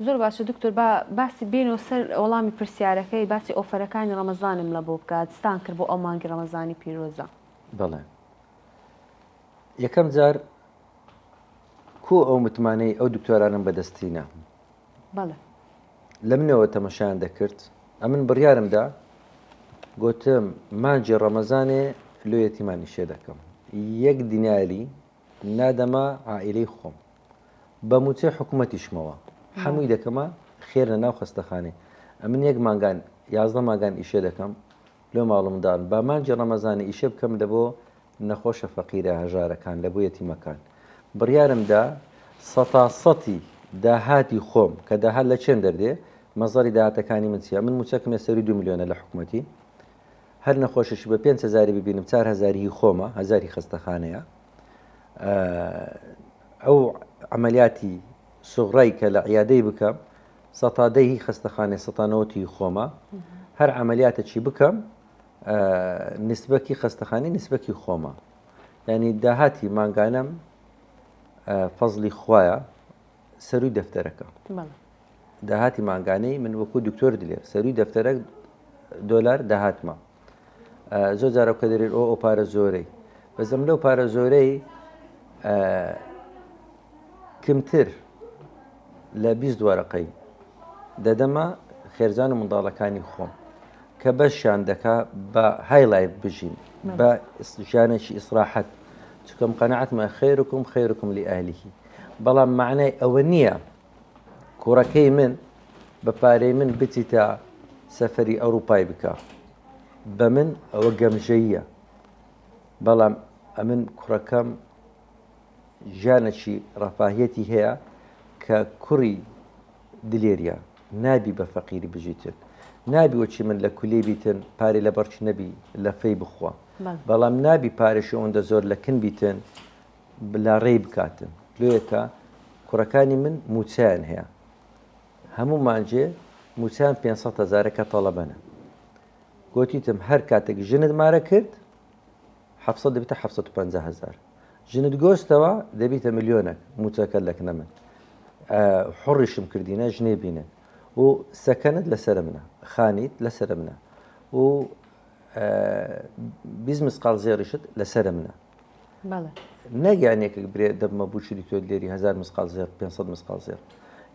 زۆر باشە دکتۆر با باسی بێینەوە سەر وەڵامی پرسیارەکەی باسی ئۆفەرەکانی ڕەمەزانم لە بۆ بکات ستان کرد بۆ ئەو مانگی ڕەمەزانی پیرۆزە. بەڵێ یەکەم جار کو ئەو متمانەی ئەو دکتۆرانم بەدەستینا بەڵێ لە منەوە تەمەشایان دەکرد ئەمن بڕیارم دا گۆتم مانگی ڕەمەزانێ لۆ یەتیمان ئیشێ دەکەم یەک دیناری نادەمە عائیلەی خۆم بە موچەی حکوومەتیشمەوە هەمووی دەکەمە خێر لە ناو خەستەخانەی ئەمن یەک مانگان 11 مانگان ئیشێ دەکەم لۆ ماڵ و منداڵ با مانگی ڕەمەزانی ئیشێ بکەم لە بۆ نەخۆشە فەقیرە هەژارەکان لە بۆ یەتیمەکان بڕیارم دا سەتا سەتی داهاتی خۆم کە داهات لە چێن دەردێ مەزەری داهاتەکانی من چیە من موچەکم ێ سەروی دو ملیۆنە لە حکومەتی هەر نەخۆشێکی بە پێنج هەزاری ببینم چار هەزاری هی خۆمە هەزاری خەستەخانەیە ئەو عملیاتی سوغڕای کە لە عیادەی بکەم سەتا دەی هی خەستەخانەی سەتا نەوەتی هی خۆمە هەر عملیاتەکی بکەم نسبەکی خەستەخانی نسبەکی خۆمە ینی داهاتی مانگانەم فەزلی خوایە سەروی دەفتەرەکە داهاتی مانگانەی من وەکو دکتۆر دلێر سەروی دەفتەرەک دۆلار داهاتمە زۆر جارە کە دەرێت ئەو ئەو پارە زۆرەی بەزم لەو پارە زۆرەی کمتر لە 20 وەرەقەی دەدەمە خێرزان و منداڵەکانی خۆم کە بەشیان دەکا بە high life بژین بە ژیانێکی ئیسراحەت چکەم قەنەعەتمە خێرکم خێرکم لی ئەهلیهی بەڵام معنای ئەوە نییە کوڕەکەی من بە پارەی من بچیتە سەفەری ئەوروپای بکە بە من ئەوە گەمژەییە بەڵام ئەمن کوڕەکەم ژیانەکی ڕەفاهیەتی هەیە کە کوڕی دلێریە نابی بە فەقیری بژیتن نابی وەچی من لە کولی بیتن پارەی لە بەڕچ نەبی لە فەی بخوا بەڵام نابی پارەشی ئەوەندە زۆر لە کن بیتن بلا ڕێی بکاتن لۆیەکە کوڕەکانی من موچەیان هەیە هەموو مانجێ موچەیان 500 هەزارە کە تەڵەبەنە گۆتیتم هەر کاتێک ژنت مارە کرد 700 دەبیتە 750 هەزار ژنت گۆستەوە دەبیتە ملیۆنەک موچەکە لەکنە من حڕیشم کردینە ژنێ بینن و سەکەنت لەسەر منە خانیت لەسەر منە و 20 مسقال زێڕیشت لەسەر منە نەک یان یەکێک برێ دەبمە بووچی دکتۆر لێری هزار مسقال زێڕ 500 مسقال زێڕ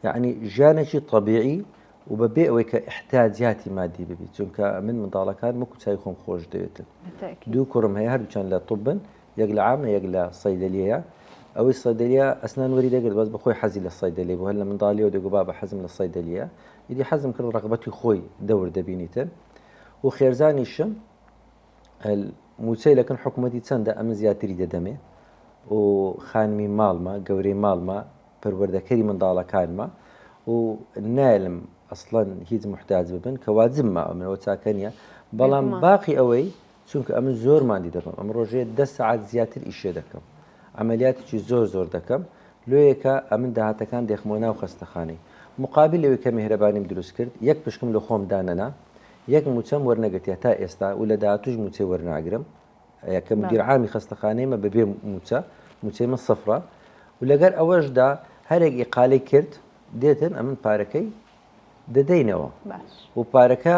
یعنی ژیانێکی طبیعی و بە بێ ئەوەی کە احتاجاتی مادی ببی چونکە من منداڵەکان وەکو چای خۆم خۆش دەوێتن دوو کوڕم هەیە هەردووچان لە طبن یەک لە عامە یەک لە صەیدەلیەیە ئەوەی صەیدەلیە ئەسنان وەری دەگرت بەس بەخۆی حەزی لە صەیدەلی بوو هەر لە منداڵیەوە دەگو بابە حەزم لە صەیدەلیە ئیدی حەزم کرد ڕەغبەتی خۆی دەور دەبینیتن و خێرزانیشم موچەی لەکن حکوومەتی چەندە ئەمن زیاتری دەدەمێ و خانمی ماڵمە گەورەی ماڵمە پەروەردەکەری منداڵەکانمە و نایلم ئەسڵەن هیچ محتاج ببن کە واجبمە ئەمنەوە چاکە نییە بەڵام باقی ئەوەی چونکە ئەمن زۆر ماندی دەبم ئەم ڕۆژێ دە سەعات زیاتر ئیشێ دەکەم عملیاتێکی زۆر زۆر دەکەم لۆیەکە ئەمن داهاتەکان دێخمەوە ناو خەستەخانەی مقابل لەوەی کە میهرەبانیم دروست کرد یەک پشکم لە خۆم دانەنا یەک موچەم وەرنەگرتیە تا ئێستا و لە داهاتوش موچەی وەرناگرم کە مدیر عامی خەستەخانەیمە بەبێ موچە موچەی من سفرە و لەگەر ئەوەشدا هەرێک ئیقالەی کرد دێتن ئەمن پارەکەی دەدەینەوە و پارەکە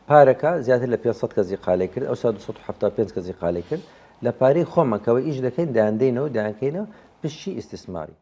پارەکە زیاتر لە 500 کەس ئیقالەی کرد ئەوسا 275 کەس ئیقالەی کرد لە پارەی خۆمان کەەوە ئیش دەکەین دایاندەینەوە دایانکەینەوە پشتی ئیستیسماری.